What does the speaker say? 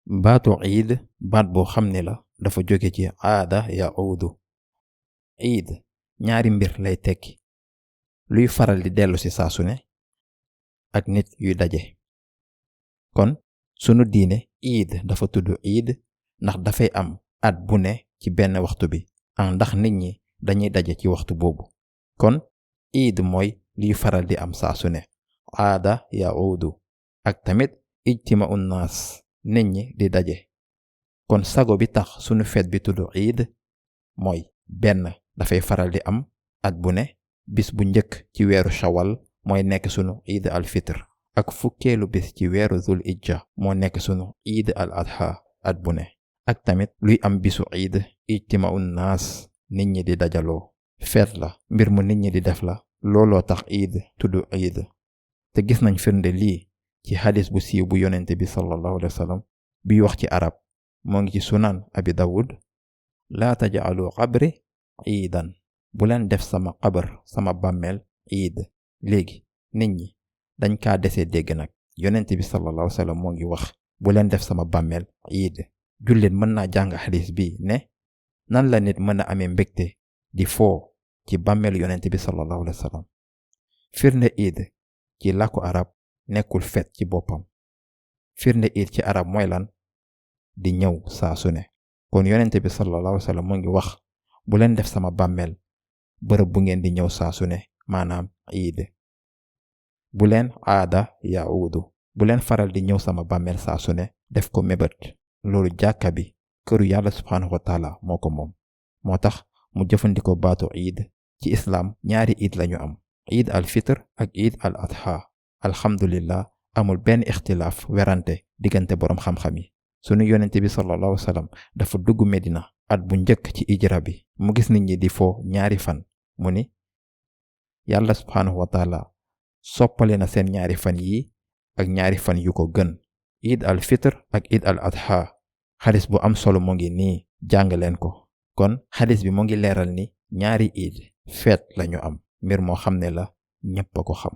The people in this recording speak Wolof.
baatu iid baat boo xam ne la dafa jóge ci aada yauudu. iid ñaari mbir lay tekki: luy faral di dellu si saa su ne ak nit yuy daje. kon sunu diine iid dafa tudd iid ndax dafay am at bu ne ci benn waxtu bi ndax nit ñi dañuy daje ci waxtu boobu. kon iid mooy liy faral di am saa su ne, aada yauudu, ak tamit ijtimau naas, nit ñi di daje. kon sago bi tax sunu feet bi tudd iid mooy benn, dafay faral di am at bu ne, bis bu njëkk ci weeru shawal mooy nekk sunu iid al fitr, ak fukkeelu bis ci weeru zul ijja moo nekk sunu iid al adha at bu ne. ak tamit luy am bisu iid ijtimau naas, nit ñi di dajaloo. feet la, mbir mu nit ñi di def la, looloo tax iid tudd iid. te gis nañ firnde lii ci xadis bu siiw bu yonente bi sallallahu alayhi wa sallam bi wax ci arab, moo ngi ci sunan abi dawud: laa taj'alu qabri iidan, bu leen def sama qabar, sama bàmmeel iid. léegi nit ñi dañ kaa desee dégg nag. yonente bi sallallahu alayhi wa sallam moo ngi wax bu leen def sama bàmmeel iid. jullit mën naa jàng xadis bi ne nan la nit mën a amee mbégte di foo ci bàmmeel yonente bi sallallahu alayhi wa sallam. firnde iid ci làkku arab nekkul fet ci boppam. firnde iid ci arab mooy lan? di ñëw saa su ne. kon yonente bi sallallahu alayhi wa sallam moo ngi wax bu leen def sama bàmmeel bërëb bu ngeen di ñëw saa su ne, maanaam iid. bu leen aada yauudu, bu leen faral di ñëw sama bàmmeel saa su ne, def ko mébét. loolu jàkka bi këru yàlla subhaanahu wa taala moo ko moom. moo tax mu jëfandikoo baatu iid. ci islaam ñaari iid lañu am: iid al fitr ak iid al adha. alhamdulillah, amul benn ixtilaaf werante diggante boroom xam-xam yi. sunu yonente bi sallallahu alayhi wa sallam dafa dugg Medina at bu njëkk ci ijra bi, mu gis nit ñi di foo ñaari fan. mu ni yàlla subhaanahu wa taala soppale na seen ñaari fan yi ak ñaari fan yu ko gën, iid al fitr ak iid al adha. xadis bu am solo mu ngi nii, jàng leen ko. kon xadis bi mu ngi leeral ni ñaari iid feet lañu am, mbir moo xam ne la ñépp a ko xam.